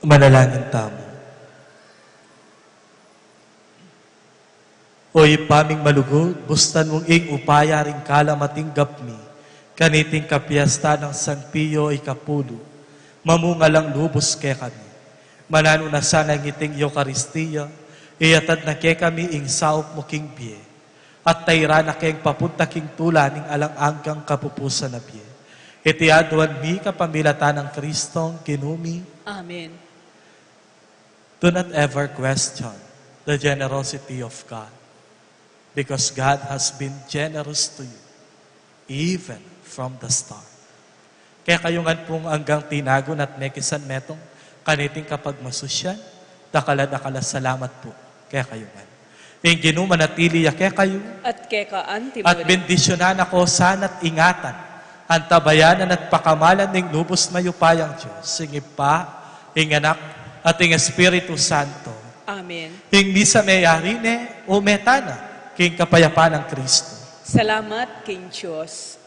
Manalangin tamu. O Ibpa ming malugud, bustan mung ing upaya ring kalam a tinggap mi kaniting kapiesta nang San Pio ikapulu, mamunga lang lubus kekami. Mananu na sana ing iting Eukaristia, iyatad na kekami ing saup mu king bie, at tairan na keng papunta king tula ning alang anggang kapupusan a bie. Iti aduan mi kapamilatan nang Kristong Ginu mi. Amen. Do not ever question the generosity of God, because God has been generous to you even from the start. Kekayu ngan pung anggang tinagun at mekisan metung kaniting kapagmasusian, dakal a dakal a salamat pu kekayu ngan. Ing Ginu manatili ya kekayu. At keka antimurin. At bendisyunan na ko sana at ingatan Antabayanan at pakamalan ning lubus mayupayang Dios, ing Ibpa, ing Anak, at ing Espiritu Santo. Amen. Ing misa meyari ne, ume tana king kapayapan nang Kristo. Salamat king Diyos.